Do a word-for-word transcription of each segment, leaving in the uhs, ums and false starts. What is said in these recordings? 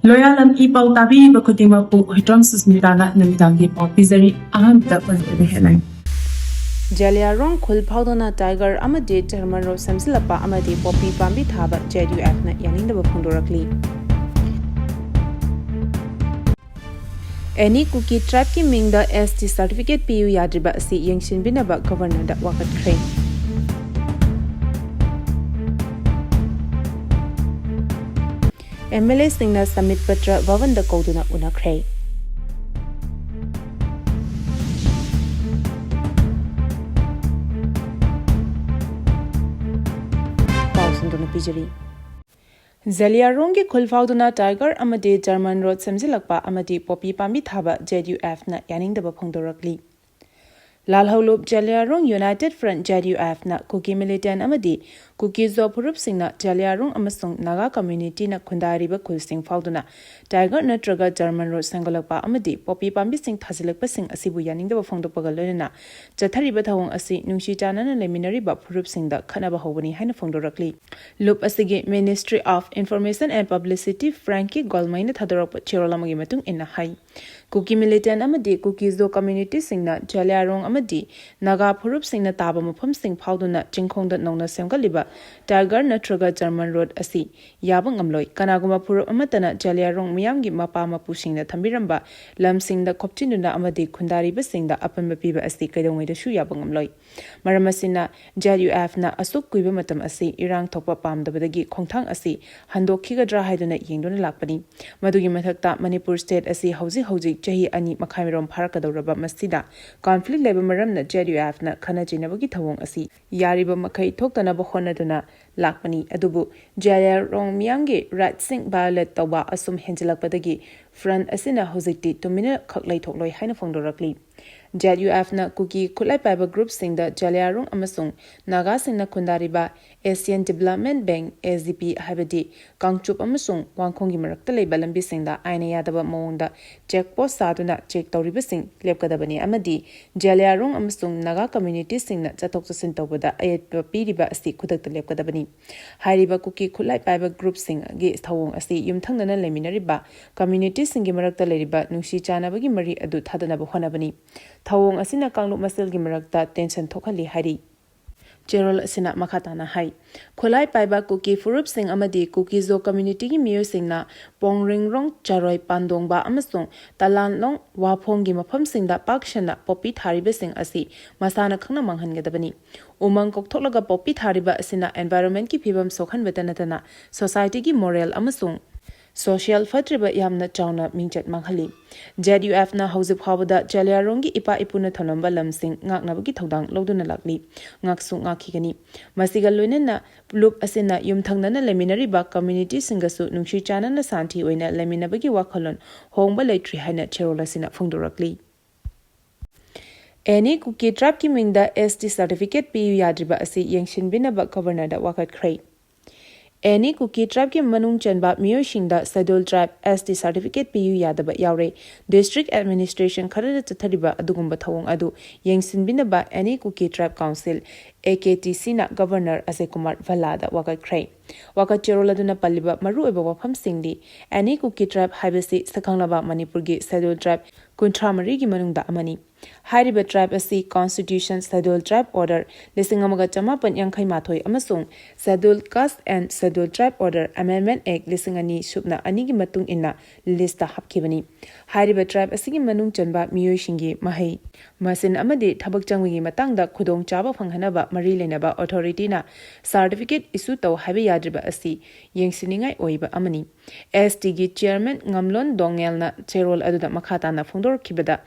ꯂꯣꯌꯥꯂꯝ E ꯄꯥꯎ ꯇꯥꯕꯤꯔꯤꯕ ꯈꯨꯗꯤꯡꯃꯛꯄꯨ ꯍꯨꯏꯗ꯭ꯔꯣꯝ ꯁꯨꯁꯃꯤꯇꯥꯅ ꯅꯨꯃꯤꯗꯥꯡꯒꯤ ꯄꯥꯎ ꯄꯤꯖꯔꯤ꯫ ꯑꯍꯥꯟꯕꯗ ꯃꯔꯨꯑꯣꯏꯕ headline꯫ ꯖꯂꯤꯌꯥꯔꯣꯡ ꯈꯨꯜ ꯐꯥꯎꯗꯨꯅ Tiger ꯑꯃꯗꯤ German Road ꯁꯦꯝꯖꯤꯜꯂꯛꯄ ꯑꯃꯗꯤ ꯄꯣꯄꯤ ꯄꯥꯝꯕꯤ ꯊꯥꯕ ZUFꯅ ꯌꯥꯅꯤꯡꯗꯕ ꯐꯣꯡꯗꯣꯔꯛꯂꯤ꯫ Any Kuki tribeꯀꯤ ꯃꯤꯡꯗ ST certificate ꯄꯤꯌꯨ ꯌꯥꯗ꯭ꯔꯤꯕ ꯑꯁꯤ ꯌꯦꯡꯁꯤꯟꯕꯤꯅꯕ Governorꯗ ꯋꯥꯀꯠꯈ꯭ꯔꯦ꯫ MLAꯁꯤꯡꯅ ꯁꯃꯤꯠ ꯄꯇ꯭ꯔ ꯚꯕꯟꯗ ꯀꯧꯗꯨꯅ ꯎꯅꯈ꯭ꯔꯦ꯫ ꯄꯥꯎ ꯁꯟꯗꯣꯛꯅ ꯄꯤꯖꯔꯤ꯫ ꯖꯂꯤꯌꯥꯔꯣꯡꯒꯤ ꯈꯨꯜ ꯐꯥꯎꯗꯨꯅ Tiger ꯑꯃꯗꯤ German Road ꯁꯦꯝꯖꯤꯜꯂꯛꯄ ꯑꯃꯗꯤ ꯄꯣꯄꯤ ꯄꯥꯝꯕꯤ ꯊꯥꯕ ZUFꯅ ꯌꯥꯅꯤꯡꯗꯕ ꯐꯣꯡꯗꯣꯔꯛꯂꯤ꯫ ꯂꯥꯜꯍꯧꯂꯨꯞ ꯖꯂꯤꯌꯥꯔꯣꯡ United Front ZUFꯅ ꯀꯨꯀꯤ militant ꯑꯃꯗꯤ ꯀꯨꯀꯤ ꯖꯣ ꯐꯨꯔꯨꯞꯁꯤꯡꯅ ꯖꯂꯤꯌꯥꯔꯣꯡ ꯑꯃꯁꯨꯡ ꯅꯥꯒꯥ communityꯅ ꯈꯨꯟꯗꯥꯔꯤꯕ ꯈꯨꯜꯁꯤꯡ ꯐꯥꯎꯗꯨꯅ Tiger ꯅꯠꯇ꯭ꯔꯒ German Road ꯁꯦꯝꯒꯠꯂꯛꯄ ꯑꯃꯗꯤ ꯄꯣꯄꯤ ꯄꯥꯝꯕꯤꯁꯤꯡ ꯊꯥꯖꯤꯜꯂꯛꯄꯁꯤꯡ ꯑꯁꯤꯕꯨ ꯌꯥꯅꯤꯡꯗꯕ ꯐꯣꯡꯗꯣꯛꯄꯒ ꯂꯣꯏꯅꯅ ꯆꯠꯊꯔꯤꯕ ꯊꯧꯑꯣꯡ ꯑꯁꯤ ꯅꯨꯡꯁꯤ ꯆꯥꯟꯅꯅ ꯂꯩꯃꯤꯟꯅꯔꯤꯕ ꯐꯨꯔꯨꯞꯁꯤꯡꯗ ꯈꯠꯅꯕ ꯍꯧꯕꯅꯤ ꯍꯥꯏꯅ ꯐꯣꯡꯗꯣꯔꯛꯂꯤ꯫ ꯂꯨꯞ ꯑꯁꯤꯒꯤ Ministry of Information and Publicity Frankie ꯒꯣꯜꯃꯩꯅ ꯊꯥꯗꯣꯔꯛꯄ ꯆꯦꯔꯣꯜ ꯑꯃꯒꯤ ꯃꯇꯨꯡ ꯏꯟꯅ ꯍꯥꯏ꯫ ꯀꯨꯀꯤ militant ꯑꯃꯗꯤ ꯀꯨꯀꯤ ꯖꯣ communityꯁꯤꯡꯅ ꯖꯂꯤꯌꯥꯔꯣꯡ ꯑꯃꯗꯤ ꯅꯥꯒꯥ ꯐꯨꯔꯨꯞꯁꯤꯡꯅ ꯇꯥꯕ ꯃꯐꯝꯁꯤꯡ ꯐꯥꯎꯗꯨꯅ ꯆꯤꯡꯈꯣꯡꯗ ꯅꯧꯅ ꯁꯦꯝꯒꯠꯂꯤꯕ Tiger ꯅꯠꯇ꯭ꯔꯒ German Road ꯑꯁꯤ ꯌꯥꯕ ꯉꯝꯂꯣꯏ꯫ ꯀꯅꯥꯒꯨꯝꯕ ꯐꯨꯔꯨꯞ ꯑꯃꯠꯇꯅ ꯖꯂꯤꯌꯥꯔꯣꯡ ꯃꯤꯌꯥꯝꯒꯤ ꯃꯄꯥ ꯃꯄꯨꯁꯤꯡꯅ ꯊꯝꯕꯤꯔꯝꯕ ꯂꯝꯁꯤꯡꯗ ꯈꯣꯞꯆꯤꯟꯗꯨꯅ ꯑꯃꯗꯤ ꯈꯨꯟꯗꯥꯔꯤꯕꯁꯤꯡꯗ ꯑꯄꯟꯕ ꯄꯤꯕ ꯑꯁꯤ ꯀꯩꯗꯧꯉꯩꯗꯁꯨ ꯌꯥꯕ ꯉꯝꯂꯣꯏ꯫ ꯃꯔꯝ ꯑꯁꯤꯅ ZUFꯅ ꯑꯁꯨꯛ ꯀꯨꯏꯕ ꯃꯇꯝ ꯑꯁꯤ ꯏꯔꯥꯡ ꯊꯣꯛꯄ ꯄꯥꯝꯗꯕꯗꯒꯤ ꯈꯣꯡꯊꯥꯡ ꯑꯁꯤ ꯍꯟꯗꯣꯛꯈꯤꯒꯗ꯭ꯔꯥ ꯍꯥꯏꯗꯨꯅ ꯌꯦꯡꯗꯨꯅ ꯂꯥꯛꯄꯅꯤ꯫ ꯃꯗꯨꯒꯤ ꯃꯊꯛꯇ ꯃꯅꯤꯄꯨꯔ state ꯑꯁꯤ ꯍꯧꯖꯤꯛ ꯍꯧꯖꯤꯛ ꯆꯍꯤ ꯑꯅꯤ ꯃꯈꯥꯏꯔꯣꯝ ꯐꯥꯔꯛꯀꯗꯧꯔꯕ ꯃꯁꯤꯗ conflict ꯂꯩꯕ ꯃꯔꯝꯅ ZUFꯅ ꯈꯠꯅ ꯆꯩꯅꯕꯒꯤ ꯊꯧꯑꯣꯡ ꯑꯁꯤ ꯌꯥꯔꯤꯕ ꯃꯈꯩ ꯊꯣꯛꯇꯅꯕ ꯍꯣꯠꯅꯗꯨꯅ ꯂꯥꯛꯄꯅꯤ꯫ ꯑꯗꯨꯕꯨ ꯖꯂꯤꯌꯥꯔꯣꯡ ꯃꯤꯌꯥꯝꯒꯤ rightꯁꯤꯡ violate ꯇꯧꯕ ꯑꯁꯨꯝ ꯍꯦꯟꯖꯤꯜꯂꯛꯄꯗꯒꯤ front ꯑꯁꯤꯅ ꯍꯧꯖꯤꯛꯇꯤ ꯇꯨꯃꯤꯟꯅ ꯈꯛ ꯂꯩꯊꯣꯛꯂꯣꯏ ꯍꯥꯏꯅ ꯐꯣꯡꯗꯣꯔꯛꯂꯤ꯫ ZUFꯅ ꯀꯨꯀꯤ ꯈꯨꯠꯂꯥꯏ ꯄꯥꯏꯕ groupꯁꯤꯡꯗ ꯖꯂꯤꯌꯥꯔꯣꯡ ꯑꯃꯁꯨꯡ ꯅꯥꯒꯥꯁꯤꯡꯅ ꯈꯨꯟꯗꯥꯔꯤꯕ Asian Development Bank, ADB, ꯍꯥꯏꯕꯗꯤ ꯀꯥꯡꯆꯨꯞ ꯑꯃꯁꯨꯡ ꯋꯥꯡꯈꯣꯡꯒꯤ ꯃꯔꯛꯇ ꯂꯩꯕ ꯂꯝꯕꯤꯁꯤꯡꯗ ꯑꯥꯏꯟꯅ ꯌꯥꯗꯕ ꯃꯑꯣꯡꯗ check post ꯁꯥꯗꯨꯅ check ꯇꯧꯔꯤꯕꯁꯤꯡ ꯂꯦꯞꯀꯗꯕꯅꯤ ꯑꯃꯗꯤ ꯖꯂꯤꯌꯥꯔꯣꯡ ꯑꯃꯁꯨꯡ ꯅꯥꯒꯥ communityꯁꯤꯡꯅ ꯆꯠꯊꯣꯛ ꯆꯠꯁꯤꯟ ꯇꯧꯕꯗ ꯑꯌꯦꯠꯄ ꯄꯤꯔꯤꯕ ꯑꯁꯤ ꯈꯨꯗꯛꯇ ꯂꯦꯞꯀꯗꯕꯅꯤ꯫ ꯍꯥꯏꯔꯤꯕ ꯀꯨꯀꯤ ꯈꯨꯠꯂꯥꯏ ꯄꯥꯏꯕ groupꯁꯤꯡꯒꯤ ꯊꯧꯑꯣꯡ ꯑꯁꯤ ꯌꯨꯝꯊꯪꯅꯅ ꯂꯩꯃꯤꯟꯅꯔꯤꯕ communityꯁꯤꯡꯒꯤ ꯃꯔꯛꯇ ꯂꯩꯔꯤꯕ ꯅꯨꯡꯁꯤ ꯆꯥꯟꯅꯕꯒꯤ ꯃꯔꯤ ꯑꯗꯨ ꯊꯥꯗꯅꯕ ꯍꯣꯠꯅꯕꯅꯤ꯫ ꯊꯧꯑꯣꯡ ꯑꯁꯤꯅ ꯀꯥꯡꯂꯨꯞ ꯃꯁꯦꯜꯒꯤ ꯃꯔꯛꯇ tension ꯊꯣꯛꯍꯜꯂꯤ ꯍꯥꯏꯔꯤ꯫ ꯆꯦꯔꯣꯜ ꯑꯁꯤꯅ ꯃꯈꯥ ꯇꯥꯅ ꯍꯥꯏ, ꯈꯨꯠꯂꯥꯏ ꯄꯥꯏꯕ ꯀꯨꯀꯤ ꯐꯨꯔꯨꯞꯁꯤꯡ ꯑꯃꯗꯤ ꯀꯨꯀꯤ-ꯖꯣ communityꯒꯤ ꯃꯤꯑꯣꯏꯁꯤꯡꯅ ꯄꯣꯡꯔꯤꯡꯔꯣꯡ, ꯆꯔꯣꯏ ꯄꯥꯟꯗꯣꯡꯕ ꯑꯃꯁꯨꯡ ꯇꯂꯥꯟꯂꯣꯡ ꯋꯥꯐꯣꯡꯒꯤ ꯃꯐꯝꯁꯤꯡꯗ ꯄꯥꯛ ꯁꯟꯅ ꯄꯣꯄꯤ ꯊꯥꯔꯤꯕꯁꯤꯡ ꯑꯁꯤ ꯃꯁꯥꯅ ꯈꯪꯅ ꯃꯥꯡꯍꯟꯒꯗꯕꯅꯤ꯫ ꯎꯃꯪ ꯀꯣꯛꯊꯣꯛꯂꯒ ꯄꯣꯄꯤ ꯊꯥꯔꯤꯕ ꯑꯁꯤꯅ environmentꯀꯤ ꯐꯤꯕꯝ ꯁꯣꯛꯍꯟꯕꯇ ꯅꯠꯇꯅ societyꯒꯤ moral ꯑꯃꯁꯨꯡ social ꯐꯠꯇ꯭ꯔꯤꯕ ꯌꯥꯝꯅ ꯆꯥꯎꯅ ꯃꯤꯡꯆꯠ ꯃꯥꯡꯍꯜꯂꯤ꯫ ZUFꯅ ꯍꯧꯖꯤꯛ ꯐꯥꯎꯕꯗ ꯖꯂꯤꯌꯥꯔꯣꯡꯒꯤ ꯏꯄꯥ ꯏꯄꯨꯅ ꯊꯝꯂꯝꯕ ꯂꯝꯁꯤꯡ ꯉꯥꯛꯅꯕꯒꯤ ꯊꯧꯗꯥꯡ ꯂꯧꯗꯨꯅ ꯂꯥꯛꯂꯤ, ꯉꯥꯛꯁꯨ ꯉꯥꯛꯈꯤꯒꯅꯤ꯫ ꯃꯁꯤꯒ ꯂꯣꯏꯅꯅ ꯂꯨꯞ ꯑꯁꯤꯅ ꯌꯨꯝꯊꯪꯅꯅ ꯂꯩꯃꯤꯟꯅꯔꯤꯕ communityꯁꯤꯡꯒꯁꯨ ꯅꯨꯡꯁꯤ ꯆꯥꯟꯅꯅ ꯁꯥꯟꯇꯤ ꯑꯣꯏꯅ ꯂꯩꯃꯤꯟꯅꯕꯒꯤ ꯋꯥꯈꯜꯂꯣꯟ ꯍꯣꯡꯕ ꯂꯩꯇ꯭ꯔꯤ ꯍꯥꯏꯅ ꯆꯦꯔꯣꯜ ꯑꯁꯤꯅ ꯐꯣꯡꯗꯣꯔꯛꯂꯤ꯫ Any Kuki tribeꯀꯤ ꯃꯤꯡꯗ ST certificate ꯄꯤꯌꯨ ꯌꯥꯗ꯭ꯔꯤꯕ ꯑꯁꯤ ꯌꯦꯡꯁꯤꯟꯕꯤꯅꯕ Governorꯗ ꯋꯥꯀꯠꯈ꯭ꯔꯦ꯫ Any Kuki tribeꯀꯤ ꯃꯅꯨꯡ ꯆꯟꯕ ꯃꯤꯑꯣꯏꯁꯤꯡꯗ Scheduled Tribe, ST certificate ꯄꯤꯌꯨ ꯌꯥꯗꯕ ꯌꯥꯎꯔꯦ꯫ District administration ꯈꯔꯗ ꯆꯠꯊꯔꯤꯕ ꯑꯗꯨꯒꯨꯝꯕ ꯊꯧꯑꯣꯡ ꯑꯗꯨ ꯌꯦꯡꯁꯤꯟꯕꯤꯅꯕ Any Kuki Tribe Council, AKTCꯅ Governor Ajay Kumar ꯚꯜꯂꯥꯗ ꯋꯥꯀꯠꯈ꯭ꯔꯦ꯫ ꯋꯥꯀꯠ ꯆꯦꯔꯣꯜ ꯑꯗꯨꯅ ꯄꯜꯂꯤꯕ ꯃꯔꯨꯑꯣꯏꯕ ꯋꯥꯐꯝꯁꯤꯡꯗꯤ, Any Kuki tribe ꯍꯥꯏꯕꯁꯤ ꯁꯛꯈꯪꯂꯕ ꯃꯅꯤꯄꯨꯔꯒꯤ Scheduled Tribe ꯀꯨꯟꯊ꯭ꯔꯥ ꯃꯔꯤꯒꯤ ꯃꯅꯨꯡꯗ ꯑꯃꯅꯤ꯫ ꯍꯥꯏꯔꯤꯕ tribe ꯑꯁꯤ Constitution, Scheduled Tribe Order ꯂꯤꯁꯤꯡ ꯑꯃꯒ ꯆꯃꯥꯄꯟ ꯌꯥꯡꯈꯩ ꯃꯥꯊꯣꯏ ꯑꯃꯁꯨꯡ Scheduled Caste and Scheduled Tribe Order Amendment Act ꯂꯤꯁꯤꯡ ꯑꯅꯤ ꯁꯨꯞꯅ ꯑꯅꯤꯒꯤ ꯃꯇꯨꯡ ꯏꯟꯅ listꯇ ꯍꯥꯞꯈꯤꯕꯅꯤ꯫ ꯍꯥꯏꯔꯤꯕ tribe ꯑꯁꯤꯒꯤ ꯃꯅꯨꯡ ꯆꯟꯕ ꯃꯤꯑꯣꯏꯁꯤꯡꯒꯤ ꯃꯍꯩ ꯃꯁꯤꯟ ꯑꯃꯗꯤ ꯊꯕꯛ ꯆꯪꯕꯒꯤ ꯃꯇꯥꯡꯗ ꯈꯨꯗꯣꯡꯆꯥꯕ ꯐꯪꯍꯟꯅꯕ ꯃꯔꯤ ꯂꯩꯅꯕ ꯑꯣꯊꯣꯔꯤꯇꯤꯅ ꯁꯥꯔꯇꯤꯐꯤꯀꯦꯠ ꯏꯁꯨ ꯇꯧ ꯍꯥꯏꯕ ꯌꯥꯗ꯭ꯔꯤꯕ ꯑꯁꯤ ꯌꯦꯡꯁꯤꯟꯅꯤꯡꯉꯥꯏ ꯑꯣꯏꯕ ꯑꯃꯅꯤ꯫ ꯑꯦꯁ ꯇꯤꯒꯤ ꯆꯤꯌꯔꯃꯦꯟ ꯉꯝꯂꯣꯟ ꯗꯣꯉꯦꯜꯅ ꯆꯦꯔꯣꯜ ꯑꯗꯨꯗ ꯃꯈꯥ ꯇꯥꯅ ꯐꯣꯡꯗꯣꯔꯛꯈꯤꯕꯗ,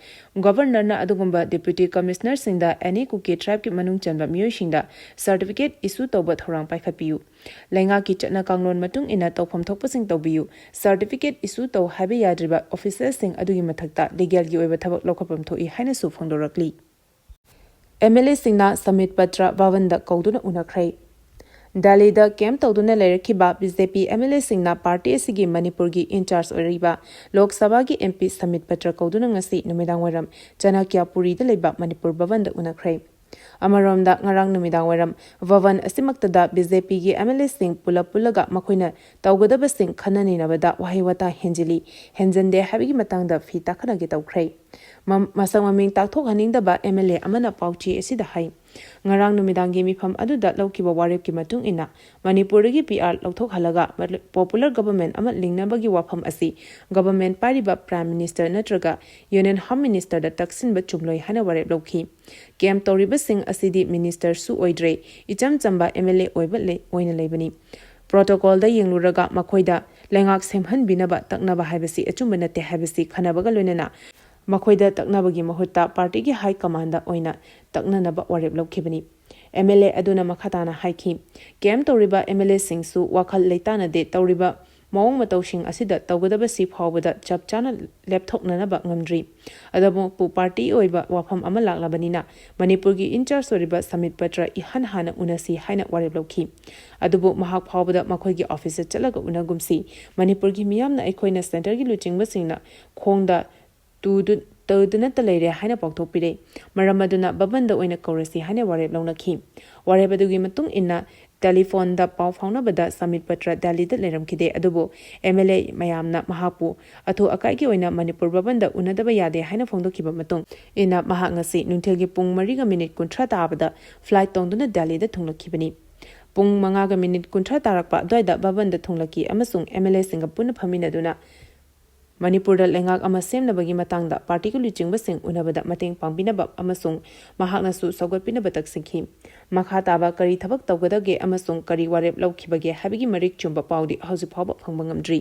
ꯒꯕꯔꯅꯔꯅ ꯑꯗꯨꯒꯨꯝꯕ ꯗꯦꯄ꯭ꯌꯨꯇꯤ ꯀꯃꯤꯁꯅꯔꯁꯤꯡꯗ ꯑꯦꯅꯤ ꯀꯨꯀꯤ ꯇ꯭ꯔꯥꯏꯕꯀꯤ ꯃꯅꯨꯡ ꯆꯟꯕ ꯃꯤꯑꯣꯏꯁꯤꯡꯗ ꯁꯥꯔꯇꯤꯐꯤꯀꯦꯠ ꯏꯁꯨ ꯇꯧꯕ ꯊꯧꯔꯥꯡ ꯄꯥꯏꯈꯠꯄꯤꯌꯨ꯫ ꯂꯩꯉꯥꯛꯀꯤ ꯆꯠꯅ ꯀꯥꯡꯂꯣꯟ ꯃꯇꯨꯡ ꯏꯟꯅ ꯇꯧꯐꯝ ꯊꯣꯛꯄꯁꯤꯡ ꯇꯧꯕꯤꯌꯨ꯫ ꯁꯥꯔꯇꯤꯐꯤꯀꯦꯠ ꯏꯁꯨ ꯇꯧ ꯍꯥꯏꯕ ꯌꯥꯗ꯭ꯔꯤꯕ ꯑꯣꯐꯤꯁꯔꯁꯤꯡ ꯑꯗꯨꯒꯤ ꯃꯊꯛꯇ ꯂꯤꯒꯦꯜꯒꯤ ꯑꯣꯏꯕ ꯊꯕꯛ ꯂꯧꯈꯠꯐꯝ ꯊꯣꯛꯏ ꯍꯥꯏꯅꯁꯨ ꯐꯣꯡꯗꯣꯔꯛꯂꯤ꯫ ꯑꯦꯝ ꯑꯦꯜ ꯑꯦꯁꯤꯡꯅ ꯁꯃꯤꯠ ꯄꯇ꯭ꯔ ꯚꯕꯟꯗ ꯀꯧꯗꯨꯅ ꯎꯅꯈ꯭ꯔꯦ꯫ ꯗꯦꯜꯂꯤꯗ ꯀꯦꯝꯞ ꯇꯧꯗꯨꯅ ꯂꯩꯔꯛꯈꯤꯕ B J P M L ꯑꯦꯁꯤꯡꯅ ꯄꯥꯔꯇꯤ ꯑꯁꯤꯒꯤ ꯃꯅꯤꯄꯨꯔꯒꯤ ꯏꯟꯆꯥꯔꯖ ꯑꯣꯏꯔꯤꯕ ꯂꯣꯛ ꯁꯚꯥꯒꯤ ꯑꯦꯝ ꯄꯤ ꯁꯃꯤꯠ ꯄꯇ꯭ꯔ ꯀꯧꯗꯨꯅ ꯉꯁꯤ ꯅꯨꯃꯤꯗꯥꯡꯋꯥꯏꯔꯝ ꯆꯅꯀ꯭ꯌꯥꯄꯨꯔꯤꯗ ꯂꯩꯕ ꯃꯅꯤꯄꯨꯔ ꯚꯕꯟꯗ ꯎꯅꯈ꯭ꯔꯦ꯫ ꯑꯃꯔꯣꯝꯗ, ꯉꯔꯥꯡ ꯅꯨꯃꯤꯗꯥꯡꯋꯥꯏꯔꯝ ꯚꯕꯟ ꯑꯁꯤꯃꯛꯇꯗ ꯕꯤ ꯖꯦ ꯄꯤꯒꯤ ꯑꯦꯝ ꯑꯦꯜ ꯑꯦꯁꯤꯡ ꯄꯨꯂꯞ ꯄꯨꯜꯂꯒ ꯃꯈꯣꯏꯅ ꯇꯧꯒꯗꯕꯁꯤꯡ ꯈꯟꯅ ꯅꯩꯅꯕꯗ ꯋꯥꯍꯩ ꯋꯥꯇꯥ ꯍꯦꯟꯖꯤꯜꯂꯤ, ꯍꯦꯟꯖꯤꯟꯗꯦ ꯍꯥꯏꯕꯒꯤ ꯃꯇꯥꯡꯗ ꯐꯤ ꯇꯥꯈꯠꯅꯒꯦ ꯇꯧꯈ꯭ꯔꯦ꯫ ꯃ-, ꯃꯁꯛ ꯃꯃꯤꯡ ꯇꯥꯛꯊꯣꯛꯍꯟꯅꯤꯡꯗꯕ ꯑꯦꯝ ꯑꯦꯜ ꯑꯦ ꯑꯃꯅ ꯄꯥꯎꯆꯦ ꯑꯁꯤꯗ ꯍꯥꯏ, ꯉꯔꯥꯡ ꯅꯨꯃꯤꯗꯥꯡꯒꯤ ꯃꯤꯐꯝ ꯑꯗꯨꯗ ꯂꯧꯈꯤꯕ ꯋꯥꯔꯦꯞꯀꯤ ꯃꯇꯨꯡ ꯏꯟꯅ ꯃꯅꯤꯄꯨꯔꯗꯒꯤ ꯄꯤ ꯑꯥꯔ ꯂꯧꯊꯣꯛꯍꯜꯂꯒ ꯃ-, ꯄꯣꯄꯨꯂꯔ ꯒꯕꯔꯃꯦꯟ ꯑꯃ ꯂꯤꯡꯅꯕꯒꯤ ꯋꯥꯐꯝ ꯑꯁꯤ ꯒꯕꯔꯃꯦꯟ ꯄꯥꯏꯔꯤꯕ ꯄ꯭ꯔꯥꯏꯝ ꯃꯤꯅꯤꯁꯇꯔ ꯅꯠꯇ꯭ꯔꯒ ꯌꯨꯅꯤꯌꯟ ꯍꯣꯝ ꯃꯤꯅꯤꯁꯇꯔꯗ ꯇꯛꯁꯤꯟꯕ ꯆꯨꯝꯂꯣꯏ ꯍꯥꯏꯅ ꯋꯥꯔꯦꯞ ꯂꯧꯈꯤ꯫ ꯀꯦꯝꯞ ꯇꯧꯔꯤꯕꯁꯤꯡ ꯑꯁꯤꯗꯤ ꯃꯤꯅꯤꯁꯇꯔꯁꯨ ꯑꯣꯏꯗ꯭ꯔꯦ, ꯏꯆꯝ ꯆꯝꯕ ꯑꯦꯝ ꯑꯦꯜ ꯑꯦ ꯑꯣꯏꯕ ꯂꯩ-, ꯑꯣꯏꯅ ꯂꯩꯕꯅꯤ꯫ ꯄ꯭ꯔꯣꯇꯣꯀꯣꯜꯗ ꯌꯦꯡꯂꯨꯔꯒ ꯃꯈꯣꯏꯗ ꯂꯩꯉꯥꯛ ꯁꯦꯝꯍꯟꯕꯤꯅꯕ ꯇꯛꯅꯕ ꯍꯥꯏꯕꯁꯤ ꯑꯆꯨꯝꯕ ꯅꯠꯇꯦ ꯍꯥꯏꯕꯁꯤ ꯈꯟꯅꯕꯒ ꯂꯣꯏꯅꯅ ꯃꯈꯣꯏꯗ ꯇꯛꯅꯕꯒꯤ ꯃꯍꯨꯠꯇ ꯄꯥꯔꯇꯤꯒꯤ ꯍꯥꯏ ꯀꯃꯥꯟꯗ ꯑꯣꯏꯅ ꯇꯛꯅꯅꯕ ꯋꯥꯔꯦꯞ ꯂꯧꯈꯤꯕꯅꯤ꯫ ꯑꯦꯝ ꯑꯦꯜ ꯑꯦ ꯑꯗꯨꯅ ꯃꯈꯥ ꯇꯥꯅ ꯍꯥꯏꯈꯤ, ꯀꯦꯝꯞ ꯇꯧꯔꯤꯕ ꯑꯦꯝ ꯑꯦꯜ ꯑꯦꯁꯤꯡꯁꯨ ꯋꯥꯈꯜ ꯂꯩꯇꯥꯅꯗꯦ, ꯇꯧꯔꯤꯕ ꯃꯑꯣꯡ ꯃꯇꯧꯁꯤꯡ ꯑꯁꯤꯗ ꯇꯧꯒꯗꯕꯁꯤ ꯐꯥꯎꯕꯗ ꯆꯞ ꯆꯥꯅ ꯂꯦꯞꯊꯣꯛꯅꯅꯕ ꯉꯝꯗ꯭ꯔꯤ꯫ ꯑꯗꯨꯕꯨ ꯄꯥꯔꯇꯤ ꯑꯣꯏꯕ ꯋꯥꯐꯝ ꯑꯃ ꯂꯥꯛꯂꯕꯅꯤꯅ ꯃꯅꯤꯄꯨꯔꯒꯤ ꯏꯟꯆꯥꯔꯖ ꯑꯣꯏꯔꯤꯕ ꯁꯃꯤꯠ ꯄꯇ꯭ꯔ ꯏꯍꯥꯟ ꯍꯥꯟꯅ ꯎꯅꯁꯤ ꯍꯥꯏꯅ ꯋꯥꯔꯦꯞ ꯂꯧꯈꯤ꯫ ꯑꯗꯨꯕꯨ ꯃꯍꯥꯛ ꯐꯥꯎꯕꯗ ꯃꯈꯣꯏꯒꯤ ꯑꯣꯐꯤꯁꯇ ꯆꯠꯂꯒ ꯎꯅꯒꯨꯝꯁꯤ꯫ ꯃꯅꯤꯄꯨꯔꯒꯤ ꯃꯤꯌꯥꯝꯅ ꯑꯩꯈꯣꯏꯅ ꯁꯦꯟꯇꯔꯒꯤ ꯂꯨꯆꯤꯡꯕꯁꯤꯡꯅ ꯈꯣꯡꯗ ꯇꯨꯗꯨ-, ꯇꯧꯗꯨꯅꯠꯇ ꯂꯩꯔꯦ ꯍꯥꯏꯅ ꯄꯥꯎꯊꯣꯛꯄꯤꯔꯦ꯫ ꯃꯔꯝ ꯑꯗꯨꯅ ꯚꯕꯟꯗ ꯑꯣꯏꯅ ꯀꯧꯔꯁꯤ ꯍꯥꯏꯅ ꯋꯥꯔꯦꯞ ꯂꯧꯅꯈꯤ꯫ ꯋꯥꯔꯦꯞ ꯑꯗꯨꯒꯤ ꯃꯇꯨꯡ ꯏꯟꯅ ꯇꯦꯂꯤꯐꯣꯟꯗ ꯄꯥꯎ ꯐꯥꯎꯅꯕꯗ ꯁꯃꯤꯠ ꯄꯇ꯭ꯔ ꯗꯦꯜꯂꯤꯗ ꯂꯩꯔꯝꯈꯤꯗꯦ꯫ ꯑꯗꯨꯕꯨ ꯑꯦꯝ ꯑꯦꯜ ꯑꯦ ꯃꯌꯥꯝꯅ ꯃꯍꯥꯛꯄꯨ ꯑꯊꯨ ꯑꯀꯥꯏꯒꯤ ꯑꯣꯏꯅ ꯃꯅꯤꯄꯨꯔ ꯚꯕꯟꯗ ꯎꯅꯗꯕ ꯌꯥꯗꯦ ꯍꯥꯏꯅ ꯐꯣꯡꯗꯣꯛꯈꯤꯕ ꯃꯇꯨꯡ ꯏꯟꯅ ꯃꯍꯥꯛ ꯉꯁꯤ ꯅꯨꯡꯊꯤꯜꯒꯤ ꯄꯨꯡ ꯃꯔꯤꯒ ꯃꯤꯅꯤꯠ ꯀꯨꯟꯊ꯭ꯔꯥ ꯇꯥꯕꯗ ꯐ꯭ꯂꯥꯏꯠ ꯇꯣꯡꯗꯨꯅ ꯗꯦꯜꯂꯤꯗ ꯊꯨꯡꯂꯛꯈꯤꯕꯅꯤ꯫ ꯄꯨꯡ ꯃꯉꯥꯒ ꯃꯤꯅꯤꯠ ꯀꯨꯟꯊ꯭ꯔꯥ ꯇꯥꯔꯛꯄ ꯑꯗꯨꯋꯥꯏꯗ ꯚꯕꯟꯗ ꯊꯨꯡꯂꯛꯈꯤ ꯑꯃꯁꯨꯡ ꯑꯦꯝ ꯑꯦꯜ ꯑꯦꯁꯤꯡꯒ ꯄꯨꯟꯅ ꯐꯝꯃꯤꯟꯅꯗꯨꯅ ꯃꯅꯤꯄꯨꯔꯗ ꯂꯩꯉꯥꯛ ꯑꯃ ꯁꯦꯝꯅꯕꯒꯤ ꯃꯇꯥꯡꯗ ꯄꯥꯔꯇꯤꯒꯤ ꯂꯨꯆꯤꯡꯕꯁꯤꯡ ꯎꯅꯕꯗ ꯃꯇꯦꯡ ꯄꯥꯡꯕꯤꯅꯕ ꯑꯃꯁꯨꯡ ꯃꯍꯥꯛꯅꯁꯨ ꯁꯧꯒꯠꯄꯤꯅꯕ ꯇꯛꯁꯤꯟꯈꯤ꯫ ꯃꯈꯥ ꯇꯥꯕ ꯀꯔꯤ ꯊꯕꯛ ꯇꯧꯒꯗꯒꯦ ꯑꯃꯁꯨꯡ ꯀꯔꯤ ꯋꯥꯔꯦꯞ ꯂꯧꯈꯤꯕꯒꯦ ꯍꯥꯏꯕꯒꯤ ꯃꯔꯤꯛ ꯆꯨꯝꯕ ꯄꯥꯎꯗꯤ ꯍꯧꯖꯤꯛ ꯐꯥꯎꯕ ꯐꯪꯕ ꯉꯝꯗ꯭ꯔꯤ꯫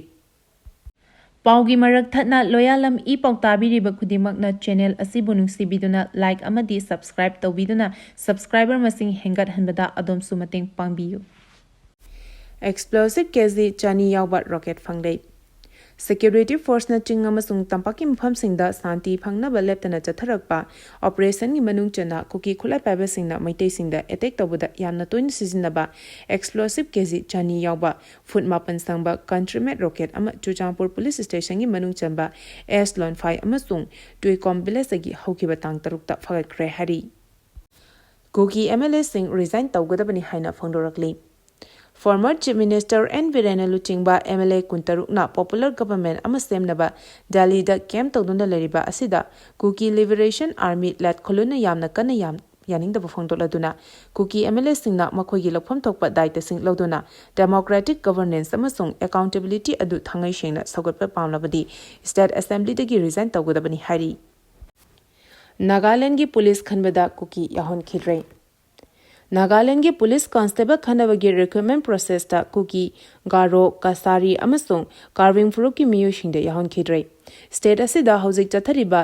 ꯄꯥꯎꯒꯤ ꯃꯔꯛ ꯊꯠꯅ ꯂꯣꯌꯥꯂꯝ ꯏ ꯄꯥꯎ ꯇꯥꯕꯤꯔꯤꯕ ꯈꯨꯗꯤꯡꯃꯛꯅ ꯆꯦꯅꯦꯜ ꯑꯁꯤꯕꯨ ꯅꯨꯡꯁꯤꯕꯤꯗꯨꯅ ꯂꯥꯏꯛ ꯑꯃꯗꯤ ꯁꯕꯁꯀ꯭ꯔꯥꯏꯕ ꯇꯧꯕꯤꯗꯨꯅ ꯁꯕꯁꯀ꯭ꯔꯥꯏꯕꯔ ꯃꯁꯤꯡ ꯍꯦꯟꯒꯠꯍꯟꯕꯗ ꯑꯗꯣꯝꯁꯨ ꯃꯇꯦꯡ ꯄꯥꯡꯕꯤꯌꯨ꯫ ꯑꯦꯛꯁꯄ꯭ꯂꯣꯁꯤꯚ ꯀꯦꯖꯤ ꯆꯅꯤ ꯌꯥꯎꯕ ꯔꯣꯀꯦꯠ ꯐꯪꯂꯦ꯫ ꯁꯦꯀ꯭ꯌꯨꯔꯤꯇꯤ ꯐꯣꯔꯁꯅ ꯆꯤꯡ ꯑꯃꯁꯨꯡ ꯇꯝꯄꯥꯛꯀꯤ ꯃꯐꯝꯁꯤꯡꯗ ꯁꯥꯟꯇꯤ ꯐꯪꯅꯕ ꯂꯦꯞꯇꯅ ꯆꯠꯊꯔꯛꯄ ꯑꯣꯄꯔꯦꯁꯟꯒꯤ ꯃꯅꯨꯡ ꯆꯟꯅ ꯀꯨꯀꯤ ꯈꯨꯠꯂꯥꯏ ꯄꯥꯏꯕꯁꯤꯡꯅ ꯃꯩꯇꯩꯁꯤꯡꯗ ꯑꯦꯇꯦꯛ ꯇꯧꯕꯗ ꯌꯥꯝꯅ ꯇꯣꯏꯅ ꯁꯤꯖꯤꯟꯅꯕ ꯑꯦꯛꯁꯄ꯭ꯂꯣꯁꯤꯚ ꯀꯦꯖꯤ ꯆꯅꯤ ꯌꯥꯎꯕ ꯐꯨꯠ ꯃꯥꯄꯟ ꯁꯥꯡꯕ ꯀꯟꯇ꯭ꯔꯤ ꯃꯦꯗ ꯔꯣꯀꯦꯠ ꯑꯃ ꯆꯨꯔꯆꯥꯟꯄꯨꯔ ꯄꯨꯂꯤꯁ ꯁ꯭ꯇꯦꯁꯟꯒꯤ ꯃꯅꯨꯡ ꯆꯟꯕ ꯑꯦꯁ ꯂꯣꯟꯐꯥꯏ ꯑꯃꯁꯨꯡ ꯇꯨꯏꯀꯣꯝ ꯚꯤꯂꯦꯖꯇꯒꯤ ꯍꯧꯈꯤꯕ ꯇꯥꯡ ꯇꯔꯨꯛꯇ ꯐꯒꯠꯈ꯭ꯔꯦ ꯍꯥꯏꯔꯤ꯫ ꯀꯨꯀꯤ ꯑꯦꯝ ꯑꯦꯜ ꯑꯦꯁꯤꯡ ꯔꯤꯖꯥꯏꯟ ꯇꯧꯒꯗꯕꯅꯤ ꯍꯥꯏꯅ ꯐꯣꯡꯗꯣꯔꯛꯂꯤ꯫ ꯐꯣꯔꯃꯔ ꯆꯤꯐ ꯃꯤꯅꯤꯁꯇꯔ ꯑꯦꯟ ꯕꯤꯔꯦꯟꯅ ꯂꯨꯆꯤꯡꯕ ꯑꯦꯝ ꯑꯦꯜ ꯑꯦ ꯀꯨꯟꯇꯔꯨꯛꯅ ꯄꯣꯄꯨꯂꯔ ꯒꯚꯔꯟꯃꯦꯟꯠ ꯑꯃ ꯁꯦꯝꯅꯕ ꯗꯦꯜꯂꯤꯗ ꯀꯦꯝꯞ ꯇꯧꯗꯨꯅ ꯂꯩꯔꯤꯕ ꯑꯁꯤꯗ ꯀꯨꯀꯤ ꯂꯤꯕꯔꯦꯁꯟ ꯑꯥꯔꯃꯤ ꯂꯦꯠꯈꯣꯂꯨꯅ ꯌꯥꯝꯅ ꯀꯟꯅ ꯌꯥꯝ ꯌꯥꯅꯤꯡꯗꯕ ꯐꯣꯡꯗꯣꯛꯂꯗꯨꯅ ꯀꯨꯀꯤ ꯑꯦꯝ ꯑꯦꯜ ꯑꯦꯁꯤꯡꯅ ꯃꯈꯣꯏꯒꯤ ꯂꯧꯐꯝ ꯊꯣꯛꯄ ꯗꯥꯏꯇꯁꯤꯡ ꯂꯧꯗꯨꯅ ꯗꯦꯃꯣꯀ꯭ꯔꯦꯇꯤꯛ ꯒꯚꯔꯅꯦꯟꯁ ꯑꯃꯁꯨꯡ ꯑꯦꯀꯥꯎꯟꯇꯦꯕꯤꯂꯤꯇꯤ ꯑꯗꯨ ꯊꯥꯡꯉꯩ ꯁꯦꯡꯅ ꯁꯧꯒꯠꯄ ꯄꯥꯝꯂꯕꯗꯤ ꯁ꯭ꯇꯦꯠ ꯑꯦꯁꯦꯝꯕ꯭ꯂꯤꯗꯒꯤ ꯔꯤꯖꯥꯏꯟ ꯇꯧꯒꯗꯕꯅꯤ ꯍꯥꯏꯔꯤ꯫ ꯅꯥꯒꯥꯂꯦꯟꯗꯒꯤ ꯄꯨꯂꯤꯁ ꯈꯟꯕꯗ ꯀꯨꯀꯤ ꯌꯥꯎꯍꯟꯈꯤꯗ꯭ꯔꯦ꯫ ꯅꯥꯒꯥꯂꯦꯟꯗꯒꯤ ꯄꯨꯂꯤꯁ ꯀꯟꯁꯇꯦꯕꯜ ꯈꯟꯅꯕꯒꯤ ꯔꯤꯀ꯭ꯔꯨꯠꯃꯦꯟꯠ ꯄ꯭ꯔꯣꯁꯦꯁꯇ ꯀꯨꯀꯤ, ꯒꯥꯔꯣ, ꯀꯁꯥꯔꯤ ꯑꯃꯁꯨꯡ ꯀꯥꯔꯕꯤꯡ ꯐꯨꯔꯨꯞꯀꯤ ꯃꯤꯑꯣꯏꯁꯤꯡꯗ ꯌꯥꯎꯍꯟꯈꯤꯗ꯭ꯔꯦ꯫ ꯁ꯭ꯇꯦꯠ ꯑꯁꯤꯗ ꯍꯧꯖꯤꯛ ꯆꯠꯊꯔꯤꯕ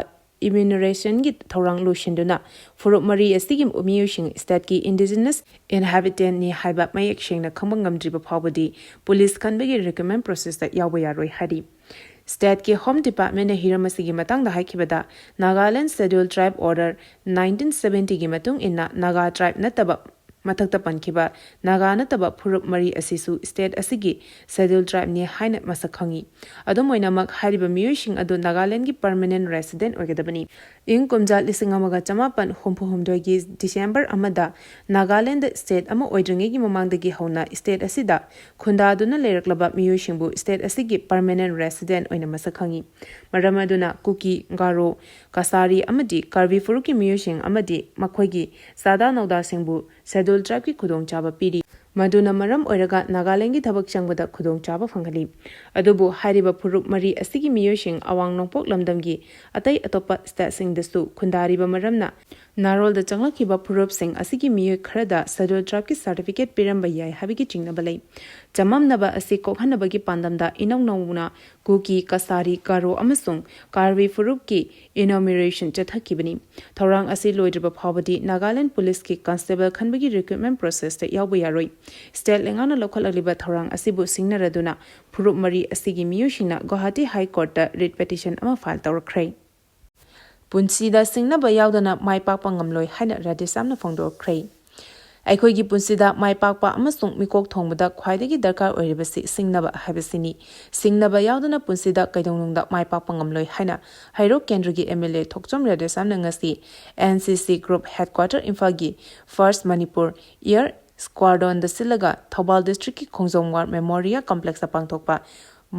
ꯏꯃ꯭ꯌꯨꯅꯔꯦꯁꯟꯒꯤ ꯊꯧꯔꯥꯡ ꯂꯣꯏꯁꯤꯟꯗꯨꯅ ꯐꯨꯔꯨꯞ ꯃꯔꯤ ꯑꯁꯤꯒꯤ ꯃꯤꯑꯣꯏꯁꯤꯡ ꯁ꯭ꯇꯦꯠꯀꯤ ꯏꯟꯗꯤꯖꯤꯅꯁ ꯏꯟꯍꯥꯕꯤꯇꯦꯟꯠꯅꯤ ꯍꯥꯏꯕ ꯃꯌꯦꯛ ꯁꯦꯡꯅ ꯈꯪꯕ ꯉꯝꯗ꯭ꯔꯤꯕ ꯐꯥꯎꯕꯗꯤ ꯄꯨꯂꯤꯁ ꯈꯟꯕꯒꯤ ꯔꯤꯀ꯭ꯔꯨꯠꯃꯦꯟꯠ ꯄ꯭ꯔꯣꯁꯦꯁꯇ ꯌꯥꯎꯕ ꯌꯥꯔꯣꯏ ꯍꯥꯏꯔꯤ꯫ ꯁ꯭ꯇꯦꯠꯀꯤ ꯍꯣꯝ ꯗꯤꯄꯥꯔꯠꯃꯦꯟꯠꯅ ꯍꯤꯔꯝ ꯑꯁꯤꯒꯤ ꯃꯇꯥꯡꯗ ꯍꯥꯏꯈꯤꯕꯗ, ꯅꯥꯒꯥꯂꯦꯟꯗ ꯁꯦꯗ꯭ꯌꯨꯜ ꯇ꯭ꯔꯥꯏꯕ ꯑꯣꯔꯗꯔ ꯅꯥꯏꯟꯇꯤꯟ ꯁꯕꯦꯟꯇꯤꯒꯤ ꯃꯇꯨꯡ ꯏꯟꯅ ꯅꯥꯒꯥ ꯇ꯭ꯔꯥꯏꯕ ꯅꯠꯇꯕ, ꯃꯊꯛꯇ ꯄꯟꯈꯤꯕ ꯅꯥꯒꯥ ꯅꯠꯇꯕ ꯐꯨꯔꯨꯞ ꯃꯔꯤ ꯑꯁꯤꯁꯨ ꯁ꯭ꯇꯦꯠ ꯑꯁꯤꯒꯤ ꯁꯦꯗ꯭ꯌꯨꯜ ꯇ꯭ꯔꯥꯏꯕꯅꯤ ꯍꯥꯏꯅ ꯃꯁꯛ ꯈꯪꯉꯤ꯫ ꯑꯗꯨꯝ ꯑꯣꯏꯅꯃꯛ, ꯍꯥꯏꯔꯤꯕ ꯃꯤꯑꯣꯏꯁꯤꯡ ꯑꯗꯨ ꯅꯥꯒꯥꯂꯦꯟꯗꯒꯤ ꯄꯔꯃꯅꯦꯟꯠ ꯔꯦꯁꯤꯗꯦꯟꯠ ꯑꯣꯏꯒꯗꯕꯅꯤ꯫ ꯏꯪ ꯀꯨꯝꯖꯥ ꯂꯤꯁꯤꯡ ꯑꯃꯒ ꯆꯃꯥꯄꯟ ꯍꯨꯝꯐꯨ ꯍꯨꯝꯗꯣꯏꯒꯤ ꯗꯤꯁꯦꯝꯕꯔ ꯑꯃꯗ ꯅꯥꯒꯥꯂꯦꯟꯗ ꯁ꯭ꯇꯦꯠ ꯑꯃ ꯑꯣꯏꯗ꯭ꯔꯤꯉꯩꯒꯤ ꯃꯃꯥꯡꯗꯒꯤ ꯍꯧꯅ ꯁ꯭ꯇꯦꯠ ꯑꯁꯤꯗ ꯈꯨꯟꯗꯥꯗꯨꯅ ꯂꯩꯔꯛꯂꯕ ꯃꯤꯑꯣꯏꯁꯤꯡꯕꯨ ꯁ꯭ꯇꯦꯠ ꯑꯁꯤꯒꯤ ꯄꯔꯃꯅꯦꯟꯠ ꯔꯦꯁꯤꯗꯦꯟꯠ ꯑꯣꯏꯅ ꯃꯁꯛ ꯈꯪꯉꯤ꯫ ꯃꯔꯝ ꯑꯗꯨꯅ ꯀꯨꯀꯤ, ꯒꯥꯔꯣ, ꯀꯁꯥꯔꯤ ꯑꯃꯗꯤ ꯀꯥꯔꯕꯤ ꯐꯨꯔꯨꯞꯀꯤ ꯃꯤꯑꯣꯏꯁꯤꯡ ꯑꯃꯗꯤ ꯃꯈꯣꯏꯒꯤ ꯆꯥꯗꯥ ꯅꯧꯗꯥꯁꯤꯡꯕꯨ ꯁꯦꯗ꯭ꯌꯨꯜ ꯇ꯭ꯔꯥꯏꯕꯀꯤ ꯈꯨꯗꯣꯡꯆꯥꯕ ꯄꯤꯔꯤ꯫ ꯃꯗꯨꯅ ꯃꯔꯝ ꯑꯣꯏꯔꯒ ꯅꯥꯒꯥꯂꯦꯟꯒꯤ ꯊꯕꯛ ꯆꯪꯕꯗ ꯈꯨꯗꯣꯡꯆꯥꯕ ꯐꯪꯍꯜꯂꯤ꯫ ꯑꯗꯨꯕꯨ ꯍꯥꯏꯔꯤꯕ ꯐꯨꯔꯨꯞ ꯃꯔꯤ ꯑꯁꯤꯒꯤ ꯃꯤꯑꯣꯏꯁꯤꯡ ꯑꯋꯥꯡ ꯅꯣꯡꯄꯣꯛ ꯂꯝꯗꯝꯒꯤ ꯑꯇꯩ ꯑꯇꯣꯞꯄ ꯁ꯭ꯇꯦꯠꯁꯤꯡꯗꯁꯨ ꯈꯨꯟꯗꯥꯔꯤꯕ ꯃꯔꯝꯅ ꯅꯥꯔꯣꯜꯗ ꯆꯪꯂꯛꯈꯤꯕ ꯐꯨꯔꯨꯞꯁꯤꯡ ꯑꯁꯤꯒꯤ ꯃꯤꯑꯣꯏ ꯈꯔꯗ ꯁꯦꯗ꯭ꯌꯨꯜ ꯇ꯭ꯔꯥꯏꯕꯀꯤ ꯁꯥꯔꯇꯤꯐꯤꯀꯦꯠ ꯄꯤꯔꯝꯕ ꯌꯥꯏ ꯍꯥꯏꯕꯒꯤ ꯆꯤꯡꯅꯕ ꯂꯩ꯫ ꯆꯃꯝꯅꯕ ꯑꯁꯤ ꯀꯣꯛꯍꯟꯅꯕꯒꯤ ꯄꯥꯟꯗꯝꯗ ꯏꯅꯧ ꯅꯧꯅ ꯀꯨꯀꯤ, ꯀꯁꯥꯔꯤ, ꯒꯥꯔꯣ ꯑꯃꯁꯨꯡ ꯀꯥꯔꯕꯤ ꯐꯨꯔꯨꯞꯀꯤ ꯏꯅꯣꯃꯤꯔꯦꯁꯟ ꯆꯠꯊꯈꯤꯕꯅꯤ꯫ ꯊꯧꯔꯥꯡ ꯑꯁꯤ ꯂꯣꯏꯗ꯭ꯔꯤꯕ ꯐꯥꯎꯕꯗꯤ ꯅꯥꯒꯥꯂꯦꯟ ꯄꯨꯂꯤꯁꯀꯤ ꯀꯟꯁꯇꯦꯕꯜ ꯈꯟꯕꯒꯤ ꯔꯤꯀ꯭ꯔꯨꯠꯃꯦꯟ ꯄ꯭ꯔꯣꯁꯦꯁꯇ ꯌꯥꯎꯕ ꯌꯥꯔꯣꯏ꯫ ꯁ꯭ꯇꯦꯠ ꯂꯩꯉꯥꯛꯅ ꯂꯧꯈꯠꯂꯛꯂꯤꯕ ꯊꯧꯔꯥꯡ ꯑꯁꯤꯕꯨ ꯁꯤꯡꯅꯔꯗꯨꯅ ꯐꯨꯔꯨꯞ ꯃꯔꯤ ꯑꯁꯤꯒꯤ ꯃꯤꯑꯣꯏꯁꯤꯡꯅ ꯒꯨꯋꯥꯍꯥꯇꯤ ꯍꯥꯏ ꯀꯣꯔꯠꯇ ꯔꯤꯠ ꯄꯦꯇꯤꯁꯟ ꯑꯃ ꯐꯥꯏꯜ ꯇꯧꯔꯛꯈ꯭ꯔꯦ꯫ ꯄꯨꯟꯁꯤꯗ ꯁꯤꯡꯅꯕ ꯌꯥꯎꯗꯅ ꯃꯥꯏ ꯄꯥꯛꯄ ꯉꯝꯂꯣꯏ ꯍꯥꯏꯅ ꯔꯥꯙꯦꯁ꯭ꯌꯥꯝꯅ ꯐꯣꯡꯗꯣꯛꯈ꯭ꯔꯦ꯫ ꯑꯩꯈꯣꯏꯒꯤ ꯄꯨꯟꯁꯤꯗ ꯃꯥꯏ ꯄꯥꯛꯄ ꯑꯃꯁꯨꯡ ꯃꯤꯀꯣꯛ ꯊꯣꯡꯕꯗ ꯈ꯭ꯋꯥꯏꯗꯒꯤ ꯗꯔꯀꯥꯔ ꯑꯣꯏꯔꯤꯕꯁꯤ ꯁꯤꯡꯅꯕ ꯍꯥꯏꯕꯁꯤꯅꯤ꯫ ꯁꯤꯡꯅꯕ ꯌꯥꯎꯗꯅ ꯄꯨꯟꯁꯤꯗ ꯀꯩꯗꯧꯅꯨꯡꯗ ꯃꯥꯏ ꯄꯥꯛꯄ ꯉꯝꯂꯣꯏ ꯍꯥꯏꯅ ꯍꯩꯔꯣꯛ ꯀꯦꯟꯗ꯭ꯔꯒꯤ ꯑꯦꯝ ꯑꯦꯜ ꯑꯦ ꯊꯣꯛꯆꯣꯝ ꯔꯥꯙꯦꯁ꯭ꯌꯥꯝꯅ ꯉꯁꯤ ꯑꯦꯟ ꯁꯤ ꯁꯤ ꯒ꯭ꯔꯨꯞ ꯍꯦꯗꯀ꯭ꯋꯥꯇꯔ ꯏꯝꯐꯥꯜꯒꯤ ꯐꯥꯔꯁ ꯃꯅꯤꯄꯨꯔ ꯑꯦꯌꯔ ꯁ꯭ꯀ꯭ꯋꯥꯗ꯭ꯔꯣꯟꯗ ꯁꯤꯜꯂꯒ ꯊꯧꯕꯥꯜ ꯗꯤꯁꯇ꯭ꯔꯤꯛꯀꯤ ꯈꯣꯡꯖꯣꯝ ꯋꯥꯔ ꯃꯦꯃꯣꯔꯤꯌꯦꯜ ꯀꯝꯄ꯭ꯂꯦꯛꯁꯇ ꯄꯥꯡꯊꯣꯛꯄ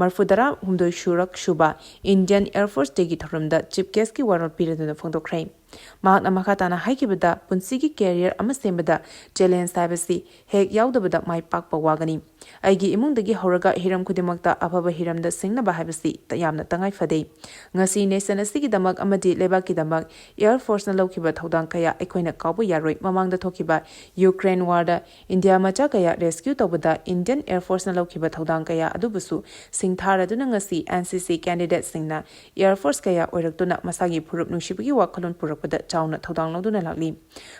ꯃꯔꯐꯨꯇꯔꯥ ꯍꯨꯝꯗꯣꯏ ꯁꯨꯔꯛ ꯁꯨꯕ ꯏꯟꯗꯤꯌꯟ ꯑꯦꯌꯔ ꯐꯣꯔꯁ ꯗꯦꯒꯤ ꯊꯧꯔꯝꯗ ꯆꯤꯐ ꯒꯦꯁꯀꯤ ꯋꯥꯔꯣꯜ ꯄꯤꯔꯗꯨꯅ ꯐꯣꯡꯗꯣꯛꯈ꯭ꯔꯦ꯫ ꯃꯍꯥꯛꯅ ꯃꯈꯥ ꯇꯥꯅ ꯍꯥꯏꯈꯤꯕꯗ, ꯄꯨꯟꯁꯤꯒꯤ ꯀꯦꯔꯤꯌꯔ ꯑꯃ ꯁꯦꯝꯕꯗ ꯆꯦꯂꯦꯟꯖ ꯍꯥꯏꯕꯁꯤ ꯍꯦꯛ ꯌꯥꯎꯗꯕꯗ ꯃꯥꯏ ꯄꯥꯛꯄ ꯋꯥꯒꯅꯤ꯫ ꯑꯩꯒꯤ ꯏꯃꯨꯡꯗꯒꯤ ꯍꯧꯔꯒ ꯍꯤꯔꯝ ꯈꯨꯗꯤꯡꯃꯛꯇ ꯑꯐꯕ ꯍꯤꯔꯝꯗ ꯁꯤꯡꯅꯕ ꯍꯥꯏꯕꯁꯤ ꯌꯥꯝꯅ ꯇꯉꯥꯏ ꯐꯗꯦ꯫ ꯉꯁꯤ ꯅꯦꯁꯟ ꯑꯁꯤꯒꯤꯗꯃꯛ ꯑꯃꯗꯤ ꯂꯩꯕꯥꯛꯀꯤꯗꯃꯛ ꯑꯦꯌꯔ ꯐꯣꯔꯁꯅ ꯂꯧꯈꯤꯕ ꯊꯧꯗꯥꯡ ꯀꯌꯥ ꯑꯩꯈꯣꯏꯅ ꯀꯥꯎꯕ ꯌꯥꯔꯣꯏ꯫ ꯃꯃꯥꯡꯗ ꯊꯣꯛꯈꯤꯕ ꯌꯨꯀ꯭ꯔꯦꯟ ꯋꯥꯔꯗ ꯏꯟꯗꯤꯌꯥ ꯃꯆꯥ ꯀꯌꯥ ꯔꯦꯁꯀ꯭ꯌꯨ ꯇꯧꯕꯗ ꯏꯟꯗꯤꯌꯟ ꯑꯦꯌꯔ ꯐꯣꯔꯁꯅ ꯂꯧꯈꯤꯕ ꯊꯧꯗꯥꯡ ꯀꯌꯥ ꯑꯗꯨꯕꯨꯁꯨ ꯁꯤꯡꯊꯥꯔꯗꯨꯅ ꯉꯁꯤ ꯑꯦꯟ ꯁꯤ ꯁꯤ ꯀꯦꯟꯗꯤꯗꯦꯠꯁꯤꯡꯅ ꯑꯦꯌꯔ ꯐꯣꯔꯁ ꯀꯌꯥ ꯑꯣꯏꯔꯛꯇꯨꯅ ꯃꯁꯥꯒꯤ ꯐꯨꯔꯨꯞ ꯅꯨꯡꯁꯤꯕꯒꯤ ꯋꯥꯈꯜꯂꯣꯟ ꯄꯨꯔꯛꯄꯗ ꯆꯥꯎꯅ ꯊꯧꯗꯥꯡ ꯂꯧꯗꯨꯅ ꯂꯥꯛꯂꯤ꯫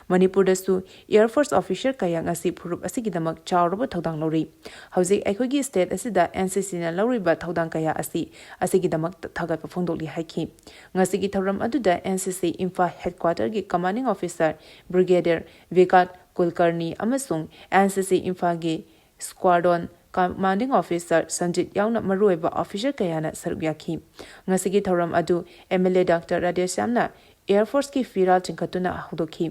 ꯃꯅꯤꯄꯨꯔꯗꯁꯨ ꯑꯦꯌꯔ ꯐꯣꯔꯁ ꯑꯣꯐꯤꯁꯔ ꯀꯌꯥ ꯉꯁꯤ ꯐꯨꯔꯨꯞ ꯑꯁꯤꯒꯤꯗꯃꯛ ꯆꯥꯎꯔꯕ ꯊꯧꯗꯥꯡ ꯂꯧꯔꯤ꯫ ꯍꯧꯖꯤꯛ ꯑꯩꯈꯣꯏꯒꯤ ꯁ꯭ꯇꯦꯠ ꯑꯁꯤꯗ ꯑꯦꯟ ꯁꯤ ꯁꯤꯅ ꯂꯧꯔꯤꯕ ꯊꯧꯗꯥꯡ ꯀꯌꯥ ꯑꯁꯤ ꯑꯁꯤꯒꯤꯗꯃꯛꯇ ꯊꯥꯒꯠꯄ ꯐꯣꯡꯗꯣꯛꯂꯤ ꯍꯥꯏꯈꯤ꯫ ꯉꯁꯤꯒꯤ ꯊꯧꯔꯝ ꯑꯗꯨꯗ ꯑꯦꯟ ꯁꯤ ꯁꯤ ꯏꯝꯐꯥꯜ ꯍꯦꯗꯀ꯭ꯋꯥꯇꯔꯒꯤ ꯀꯃꯥꯟꯗꯤꯡ ꯑꯣꯐꯤꯁꯔ ꯕ꯭ꯔꯤꯒꯦꯗꯤꯌꯔ ꯚꯤꯀꯥꯠ ꯀꯨꯜꯀꯔꯅꯤ ꯑꯃꯁꯨꯡ ꯑꯦꯟ ꯁꯤ ꯁꯤ ꯏꯝꯐꯥꯜꯒꯤ ꯁ꯭ꯀ꯭ꯋꯥꯗ꯭ꯔꯣꯟ ꯀꯃꯥꯟꯗꯤꯡ ꯑꯣꯐꯤꯁꯔ ꯁꯟꯖꯤꯠ ꯌꯥꯎꯅ ꯃꯔꯨꯑꯣꯏꯕ ꯑꯣꯐꯤꯁꯔ ꯀꯌꯥꯅ ꯁꯔꯨꯛ ꯌꯥꯈꯤ꯫ ꯉꯁꯤꯒꯤ ꯊꯧꯔꯝ ꯑꯗꯨ ꯑꯦꯝ ꯑꯦꯜ ꯑꯦ ꯗꯥꯛꯇꯔ ꯔꯥꯙꯦꯁ꯭ꯌꯥꯝꯅ ꯑꯦꯌꯔ ꯐꯣꯔꯁꯀꯤ ꯐꯤꯔꯥꯜ ꯆꯤꯡꯈꯠꯇꯨꯅ ꯍꯧꯗꯣꯛꯈꯤ꯫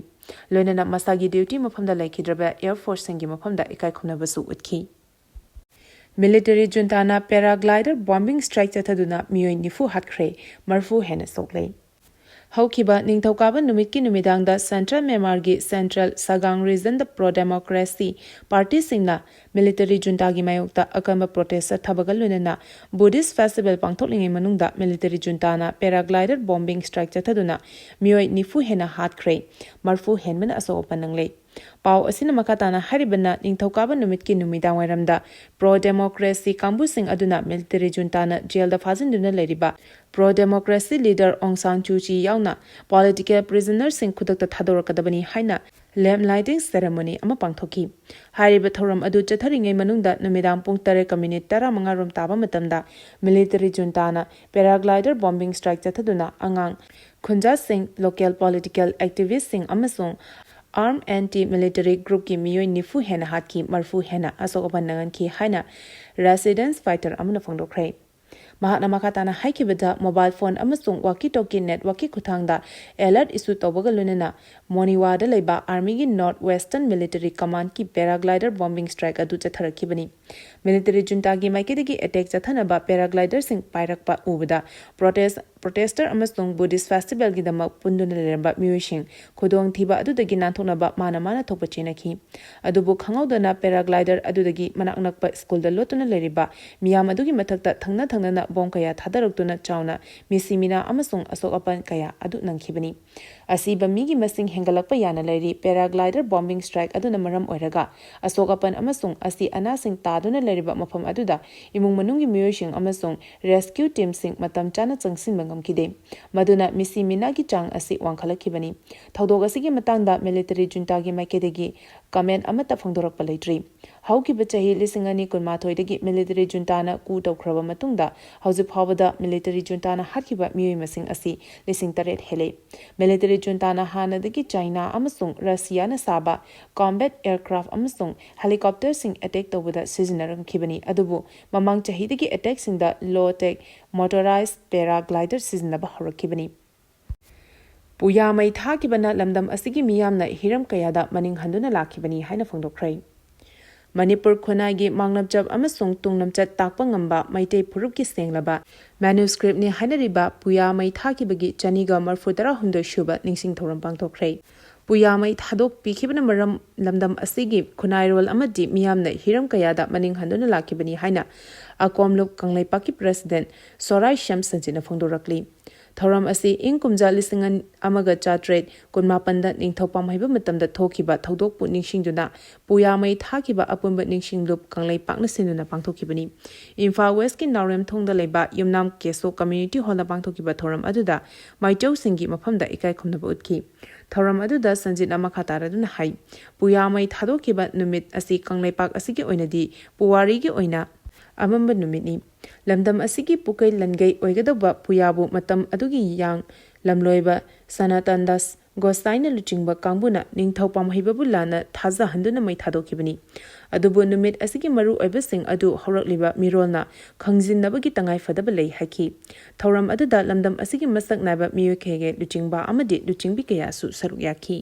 ꯂꯣꯏꯅꯅ ꯃꯁꯥꯒꯤ ꯗ꯭ꯌꯨꯇꯤ ꯃꯐꯝꯗ ꯂꯩꯈꯤꯗ꯭ꯔꯕ ꯑꯦꯌꯔ ꯐꯣꯔꯁꯁꯤꯡꯒꯤ ꯃꯐꯝꯗ ꯏꯀꯥꯏ ꯈꯨꯝꯅꯕꯁꯨ ꯎꯠꯈꯤ꯫ ꯃꯤꯂꯤꯇꯔꯤ ꯖꯨꯟꯇꯥꯅ ꯄꯦꯔꯥꯒ꯭ꯂꯥꯏꯗꯔ ꯕꯣꯝꯕꯤꯡ ꯁ꯭ꯇ꯭ꯔꯥꯏꯛ ꯆꯠꯊꯗꯨꯅ ꯃꯤꯑꯣꯏ ꯅꯤꯐꯨ ꯍꯥꯠꯈ꯭ꯔꯦ, ꯃꯔꯐꯨ ꯍꯦꯟꯅ ꯁꯣꯛꯂꯦ꯫ ꯍꯧꯈꯤꯕ ꯅꯤꯡꯊꯧꯀꯥꯕ ꯅꯨꯃꯤꯠꯀꯤ ꯅꯨꯃꯤꯗꯥꯡꯗ Central Myanmarꯒꯤ Central Sagang Regionꯗ Pro Democracy Partyꯁꯤꯡꯅ military juntaꯒꯤ ꯃꯥꯌꯣꯛꯇ ꯑꯀꯟꯕ protest ꯆꯠꯊꯕꯒ ꯂꯣꯏꯅꯅ Buddhist festival ꯄꯥꯡꯊꯣꯛꯂꯤꯉꯩ ꯃꯅꯨꯡꯗ military juntaꯅ paraglider bombing strike ꯆꯠꯊꯗꯨꯅ ꯃꯤꯑꯣꯏ ꯅꯤꯐꯨ ꯍꯦꯟꯅ ꯍꯥꯠꯈ꯭ꯔꯦ, ꯃꯔꯐꯨ ꯍꯦꯟꯕꯅ ꯑꯁꯣꯛ ꯑꯄꯟ ꯅꯪꯂꯦ꯫ ꯄꯥꯎ ꯑꯁꯤꯅ ꯃꯈꯥ ꯇꯥꯅ ꯍꯥꯏꯔꯤꯕꯅ, ꯅꯤꯡꯊꯧꯀꯥꯕ ꯅꯨꯃꯤꯠꯀꯤ ꯅꯨꯃꯤꯗꯥꯡꯋꯥꯏꯔꯝꯗ pro democracy ꯀꯥꯡꯕꯨꯁꯤꯡ ꯑꯗꯨꯅ military juntaꯅ jailꯗ ꯐꯥꯖꯤꯟꯗꯨꯅ ꯂꯩꯔꯤꯕ pro democracy leader Aung San Suu Kyi ꯌꯥꯎꯅ political prisonerꯁꯤꯡ ꯈꯨꯗꯛꯇ ꯊꯥꯗꯣꯔꯛꯀꯗꯕꯅꯤ ꯍꯥꯏꯅ lamp lighting ceremony ꯑꯃ ꯄꯥꯡꯊꯣꯛꯈꯤ꯫ ꯍꯥꯏꯔꯤꯕ ꯊꯧꯔꯝ ꯑꯗꯨ ꯆꯠꯊꯔꯤꯉꯩ ꯃꯅꯨꯡꯗ ꯅꯨꯃꯤꯗꯥꯡ ꯄꯨꯡ ꯇꯔꯦꯠꯀ minute ꯇꯔꯥꯃꯉꯥ ꯔꯣꯝ ꯇꯥꯕ ꯃꯇꯝꯗ military juntaꯅ paraglider bombing strike ꯆꯠꯊꯗꯨꯅ ꯑꯉꯥꯡ, ꯈꯨꯟꯖꯥꯁꯤꯡ, local political activistꯁꯤꯡ ꯑꯃꯁꯨꯡ armed anti-military groupꯀꯤ ꯃꯤꯑꯣꯏ ꯅꯤꯐꯨ ꯍꯦꯟꯅ ꯍꯥꯠꯈꯤ, ꯃꯔꯐꯨ ꯍꯦꯟꯅ ꯑꯁꯣꯛ ꯑꯄꯟ ꯅꯪꯍꯟꯈꯤ ꯍꯥꯏꯅ residence fighter ꯑꯃꯅ ꯐꯣꯡꯗꯣꯛꯈ꯭ꯔꯦ꯫ ꯃꯍꯥꯛꯅ ꯃꯈꯥ ꯇꯥꯅ ꯍꯥꯏꯈꯤꯕꯗ, mobile phone ꯑꯃꯁꯨꯡ walkie talkie networkꯀꯤ ꯈꯨꯠꯊꯥꯡꯗ alert issue ꯇꯧꯕꯒ ꯂꯣꯏꯅꯅ ꯃꯣꯅꯤꯋꯥꯗ ꯂꯩꯕ armyꯒꯤ North Western Military Commandꯀꯤ paraglider bombing strike ꯑꯗꯨ ꯆꯠꯊꯔꯛꯈꯤꯕꯅꯤ꯫ Military juntaꯒꯤ ꯃꯥꯏꯀꯩꯗꯒꯤ attack ꯆꯠꯊꯅꯕ paragliderꯁꯤꯡ ꯄꯥꯏꯔꯛꯄ ꯎꯕꯗ protest protester ꯑꯃꯁꯨꯡ Buddhist festivalꯒꯤꯗꯃꯛ ꯄꯨꯟꯗꯨꯅ ꯂꯩꯔꯝꯕ ꯃꯤꯑꯣꯏꯁꯤꯡ ꯈꯨꯗꯣꯡꯊꯤꯕ ꯑꯗꯨꯗꯒꯤ ꯅꯥꯟꯊꯣꯛꯅꯕ ꯃꯥꯅ ꯃꯥꯅ ꯊꯣꯛꯄ ꯆꯦꯟꯅꯈꯤ꯫ ꯑꯗꯨꯕꯨ ꯈꯪꯍꯧꯗꯅ paraglider ꯑꯗꯨꯗꯒꯤ ꯃꯅꯥꯛ ꯅꯛꯄ ꯁ꯭ꯀꯨꯜꯗ ꯂꯣꯠꯇꯨꯅ ꯂꯩꯔꯤꯕ ꯃꯤꯌꯥꯝ ꯑꯗꯨꯒꯤ ꯃꯊꯛꯇ ꯊꯪꯅ ꯊꯪꯅꯅ bomb ꯀꯌꯥ ꯊꯥꯗꯔꯛꯇꯨꯅ ꯆꯥꯎꯅ ꯃꯤꯁꯤ ꯃꯤꯅꯥ ꯑꯃꯁꯨꯡ ꯑꯁꯣꯛ ꯑꯄꯟ ꯀꯌꯥ ꯑꯗꯨ ꯅꯪꯈꯤꯕꯅꯤ꯫ ꯑꯁꯤꯕ ꯃꯤꯒꯤ ꯃꯁꯤꯡ ꯍꯦꯟꯒꯠꯂꯛꯄ ꯌꯥꯅ ꯂꯩꯔꯤ꯫ Paraglider bombing strike ꯑꯗꯨꯅ ꯃꯔꯝ ꯑꯣꯏꯔꯒ ꯑꯁꯣꯛ ꯑꯄꯟ ꯑꯃꯁꯨꯡ ꯑꯁꯤ ꯑꯅꯥꯁꯤꯡ ꯇꯥꯗꯨꯅ ꯂꯩꯔꯤꯕ ꯃꯐꯝ ꯑꯗꯨꯗ ꯏꯃꯨꯡ ꯃꯅꯨꯡꯒꯤ ꯃꯤꯑꯣꯏꯁꯤꯡ ꯑꯃꯁꯨꯡ rescue teamꯁꯤꯡ ꯃꯇꯝ ꯆꯥꯅ ꯆꯪꯁꯤꯟꯕ ꯉꯝꯈꯤꯗꯦ, ꯃꯗꯨꯅ ꯃꯤꯁꯤ ꯃꯤꯅꯥꯒꯤ ꯆꯥꯡ ꯑꯁꯤ ꯋꯥꯡꯈꯠꯂꯛꯈꯤꯕꯅꯤ꯫ ꯊꯧꯗꯣꯛ ꯑꯁꯤꯒꯤ ꯃꯇꯥꯡꯗ military juntaꯒꯤ ꯃꯥꯏꯀꯩꯗꯒꯤ comment ꯑꯃꯠꯇ ꯐꯣꯡꯗꯣꯔꯛꯄ ꯂꯩꯇ꯭ꯔꯤ꯫ ꯍꯧꯈꯤꯕ ꯆꯍꯤ ꯂꯤꯁꯤꯡ ꯑꯅꯤ ꯀꯨꯟꯃꯥꯊꯣꯏꯗꯒꯤ military juntaꯅ coup ꯇꯧꯈ꯭ꯔꯕ ꯃꯇꯨꯡꯗ ꯍꯧꯖꯤꯛ ꯐꯥꯎꯕꯗ military juntaꯅ ꯍꯥꯠꯈꯤꯕ ꯃꯤꯑꯣꯏ ꯃꯁꯤꯡ ꯑꯁꯤ ꯂꯤꯁꯤꯡ ꯇꯔꯦꯠ ꯍꯦꯜꯂꯦ꯫ Military juntaꯅ ꯍꯥꯟꯅꯗꯒꯤ China ꯑꯃꯁꯨꯡ Russiaꯅ ꯁꯥꯕ combat aircraft ꯑꯃꯁꯨꯡ helicopterꯁꯤꯡ attack ꯇꯧꯕꯗ ꯁꯤꯖꯤꯟꯅꯔꯝꯈꯤꯕꯅꯤ, ꯑꯗꯨꯕꯨ ꯃꯃꯥꯡ ꯆꯍꯤꯗꯒꯤ attackꯁꯤꯡꯗ low-tech motorized paraglider ꯁꯤꯖꯤꯟꯅꯕ ꯍꯧꯔꯛꯈꯤꯕꯅꯤ꯫ ꯄꯨꯌꯥ ꯃꯩ ꯊꯥꯈꯤꯕꯅ ꯂꯝꯗꯝ ꯑꯁꯤꯒꯤ ꯃꯤꯌꯥꯝꯅ ꯍꯤꯔꯝ ꯀꯌꯥꯗ ꯃꯅꯤꯡ ꯍꯟꯗꯨꯅ ꯂꯥꯛꯈꯤꯕꯅꯤ ꯍꯥꯏꯅ ꯐꯣꯡꯗꯣꯛꯈ꯭ꯔꯦ꯫ ꯃꯅꯤꯄꯨꯔ ꯈꯨꯟꯅꯥꯏꯒꯤ ꯃꯥꯡꯂꯝꯆꯠ ꯑꯃꯁꯨꯡ ꯇꯨꯡꯂꯝꯆꯠ ꯇꯥꯛꯄ ꯉꯝꯕ ꯃꯩꯇꯩ ꯐꯨꯔꯨꯞꯀꯤ ꯁꯦꯡꯂꯕ ꯃꯦꯅꯨꯁꯀ꯭ꯔꯤꯞꯅꯤ ꯍꯥꯏꯅꯔꯤꯕ ꯄꯨꯌꯥ ꯃꯩ ꯊꯥꯈꯤꯕꯒꯤ ꯆꯅꯤꯒ ꯃꯔꯐꯨ ꯇꯔꯥꯍꯨꯝꯗꯣꯏ ꯁꯨꯕ ꯅꯤꯡꯁꯤꯡ ꯊꯧꯔꯝ ꯄꯥꯡꯊꯣꯛꯈ꯭ꯔꯦ꯫ ꯄꯨꯌꯥ ꯃꯩ ꯊꯥꯗꯣꯛꯄꯤꯈꯤꯕꯅ ꯃꯔꯝ ꯂꯝꯗꯝ ꯑꯁꯤꯒꯤ ꯈꯨꯟꯅꯥꯏꯔꯣꯜ ꯑꯃꯗꯤ ꯃꯤꯌꯥꯝꯅ ꯍꯤꯔꯝ ꯀꯌꯥꯗ ꯃꯅꯤꯡ ꯍꯟꯗꯨꯅ ꯂꯥꯛꯈꯤꯕꯅꯤ ꯍꯥꯏꯅ ꯑꯀꯣꯝꯂꯨꯞ ꯀꯪꯂꯩꯄꯥꯛꯀꯤ ꯄ꯭ꯔꯦꯁꯤꯗꯦꯟꯠ ꯁꯣꯔꯥꯏꯁꯝ ꯁꯟꯖꯤꯠꯅ ꯐꯣꯡꯗꯣꯔꯛꯂꯤ꯫ ꯊꯧꯔꯝ ꯑꯁꯤ ꯏꯪ ꯀꯨꯝꯖꯥ ꯂꯤꯁꯤꯡ ꯑꯃꯒ ꯆꯥꯇ꯭ꯔꯦꯠ ꯀꯨꯟꯃꯥꯄꯟꯗ ꯅꯤꯡꯊꯧ ꯄꯥꯝꯍꯩꯕ ꯃꯇꯝꯗ ꯊꯣꯛꯈꯤꯕ ꯊꯧꯗꯣꯛꯄꯨ ꯅꯤꯡꯁꯤꯡꯗꯨꯅ ꯄꯨꯌꯥ ꯃꯩ ꯊꯥꯈꯤꯕ ꯑꯄꯨꯟꯕ ꯅꯤꯡꯁꯤꯡ ꯂꯨꯞ ꯀꯪꯂꯩꯄꯥꯛꯅ ꯁꯤꯟꯗꯨꯅ ꯄꯥꯡꯊꯣꯛꯈꯤꯕꯅꯤ꯫ ꯏꯝꯐꯥꯜ ꯋꯦꯁꯀꯤ ꯅꯥꯎꯔꯦꯝꯊꯣꯡꯗ ꯂꯩꯕ ꯌꯨꯝꯅꯥꯝ ꯀꯦꯁꯣ ꯀꯝꯃ꯭ꯌꯨꯅꯤꯇꯤ ꯍꯣꯜꯗ ꯄꯥꯡꯊꯣꯛꯈꯤꯕ ꯊꯧꯔꯝ ꯑꯗꯨꯗ ꯃꯥꯏꯆꯧꯁꯤꯡꯒꯤ ꯃꯐꯝꯗ ꯏꯀꯥꯏ ꯈꯨꯝꯅꯕ ꯎꯠꯈꯤ꯫ ꯊꯧꯔꯝ ꯑꯗꯨꯗ ꯁꯟꯖꯤꯠꯅ ꯃꯈꯥ ꯇꯥꯔꯗꯨꯅ ꯍꯥꯏ, ꯄꯨꯌꯥ ꯃꯩ ꯊꯥꯗꯣꯛꯈꯤꯕ ꯅꯨꯃꯤꯠ ꯑꯁꯤ ꯀꯪꯂꯩꯄꯥꯛ ꯑꯁꯤꯒꯤ ꯑꯣꯏꯅꯗꯤ ꯄꯨꯋꯥꯔꯤꯒꯤ ꯑꯣꯏꯅ ꯑꯃꯝꯕ ꯅꯨꯃꯤꯠꯅꯤ꯫ ꯂꯝꯗꯝ ꯑꯁꯤꯒꯤ ꯄꯨꯀꯩ ꯂꯟꯒꯩ ꯑꯣꯏꯒꯗꯧꯕ ꯄꯨꯌꯥꯕꯨ ꯃꯇꯝ ꯑꯗꯨꯒꯤ ꯌꯥꯡ ꯂꯝꯂꯣꯏꯕ ꯁꯅꯥꯇꯟ ꯗꯥꯁ ꯒꯣꯁꯥꯏꯅ ꯂꯨꯆꯤꯡꯕ ꯀꯥꯡꯕꯨꯅ ꯅꯤꯡꯊꯧ ꯄꯥꯝꯍꯩꯕꯕꯨ ꯂꯥꯟꯅ ꯊꯥꯖꯍꯟꯗꯨꯅ ꯃꯩ ꯊꯥꯗꯣꯛꯈꯤꯕꯅꯤ꯫ ꯑꯗꯨꯕꯨ ꯅꯨꯃꯤꯠ ꯑꯁꯤꯒꯤ ꯃꯔꯨ ꯑꯣꯏꯕꯁꯤꯡ ꯑꯗꯨ ꯍꯧꯔꯛꯂꯤꯕ ꯃꯤꯔꯣꯜꯅ ꯈꯪꯖꯤꯟꯅꯕꯒꯤ ꯇꯉꯥꯏ ꯐꯗꯕ ꯂꯩ ꯍꯥꯏꯈꯤ꯫ ꯊꯧꯔꯝ ꯑꯗꯨꯗ ꯂꯝꯗꯝ ꯑꯁꯤꯒꯤ ꯃꯁꯛ ꯅꯥꯏꯕ ꯃꯤꯑꯣꯏ ꯀꯌꯥꯒꯤ ꯂꯨꯆꯤꯡꯕ ꯑꯃꯗꯤ ꯂꯨꯆꯤꯡꯕꯤ ꯀꯌꯥꯁꯨ ꯁꯔꯨꯛ ꯌꯥꯈꯤ꯫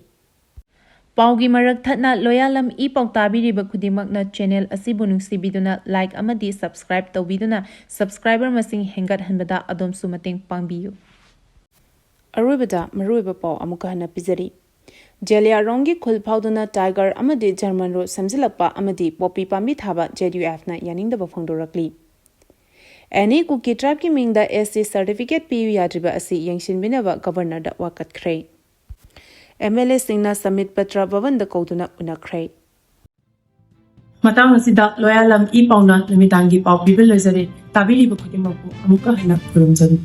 ꯄꯥꯎꯒꯤ ꯃꯔꯛ ꯊꯠꯅ ꯂꯣꯌꯥꯂꯝ ꯏ ꯄꯥꯎ ꯇꯥꯕꯤꯔꯤꯕ ꯈꯨꯗꯤꯡꯃꯛꯅ ꯆꯦꯅꯦꯜ ꯑꯁꯤꯕꯨ ꯅꯨꯡꯁꯤꯕꯤꯗꯨꯅ ꯂꯥꯏꯛ ꯑꯃꯗꯤ ꯁꯕꯁꯀ꯭ꯔꯥꯏꯕ ꯇꯧꯕꯤꯗꯨꯅ ꯁꯕꯁꯀ꯭ꯔꯥꯏꯕꯔ ꯃꯁꯤꯡ ꯍꯦꯟꯒꯠꯍꯟꯕꯗ ꯑꯗꯣꯝꯁꯨ ꯃꯇꯦꯡ ꯄꯥꯡꯕꯤꯌꯨ꯫ ꯑꯔꯣꯏꯕꯗ ꯃꯔꯨꯑꯣꯏꯕ ꯄꯥꯎ ꯑꯃꯨꯛꯀ ꯍꯟꯅ ꯄꯤꯖꯔꯤ꯫ ꯖꯦꯂꯤꯌꯥꯔꯣꯡꯒꯤ ꯈꯨꯜ ꯐꯥꯎꯗꯨꯅ ꯇꯥꯏꯒꯔ ꯑꯃꯗꯤ ꯖꯔꯃꯟ ꯔꯣ ꯁꯦꯝꯖꯤꯜꯂꯛꯄ ꯑꯃꯗꯤ ꯄꯣꯄꯤ ꯄꯥꯝꯕꯤ ꯊꯥꯕ ꯖꯦꯗ ꯌꯨ ꯑꯦꯐꯅ ꯌꯥꯅꯤꯡꯗꯕ ꯐꯣꯡꯗꯣꯔꯛꯂꯤ꯫ ꯑꯦꯅꯤ ꯀꯨꯀꯤ ꯇ꯭ꯔꯥꯏꯕꯀꯤ ꯃꯤꯡꯗ ꯑꯦꯁ ꯁꯤ ꯁꯔꯇꯤꯐꯤꯀꯦꯠ ꯄꯤꯌꯨ ꯌꯥꯗ꯭ꯔꯤꯕ ꯑꯁꯤ ꯌꯦꯡꯁꯤꯟꯕꯤꯅꯕ ꯒꯕꯔꯅꯔꯗ ꯋꯥꯀꯠꯈ꯭ꯔꯦ꯫ ꯑꯦꯝ ꯑꯦꯜ ꯑꯦꯁꯤꯡꯅ ꯁꯃꯤꯠ ꯄꯇ꯭ꯔ ꯚꯕꯟꯗ ꯀꯧꯗꯨꯅ ꯎꯅꯈ꯭ꯔꯦ꯫ ꯃꯇꯥꯡ ꯑꯁꯤꯗ ꯂꯣꯌꯥꯂꯝ ꯏ ꯄꯥꯎꯅ ꯅꯨꯃꯤꯗꯥꯡꯒꯤ ꯄꯥꯎ ꯄꯤꯕ ꯂꯣꯏꯖꯔꯦ꯫ ꯇꯥꯕꯤꯔꯤꯕ ꯈꯨꯗꯤꯡꯃꯛꯄꯨ ꯑꯃꯨꯛꯀ ꯍꯟꯅ ꯈꯨꯔꯨꯝꯖꯔꯤ꯫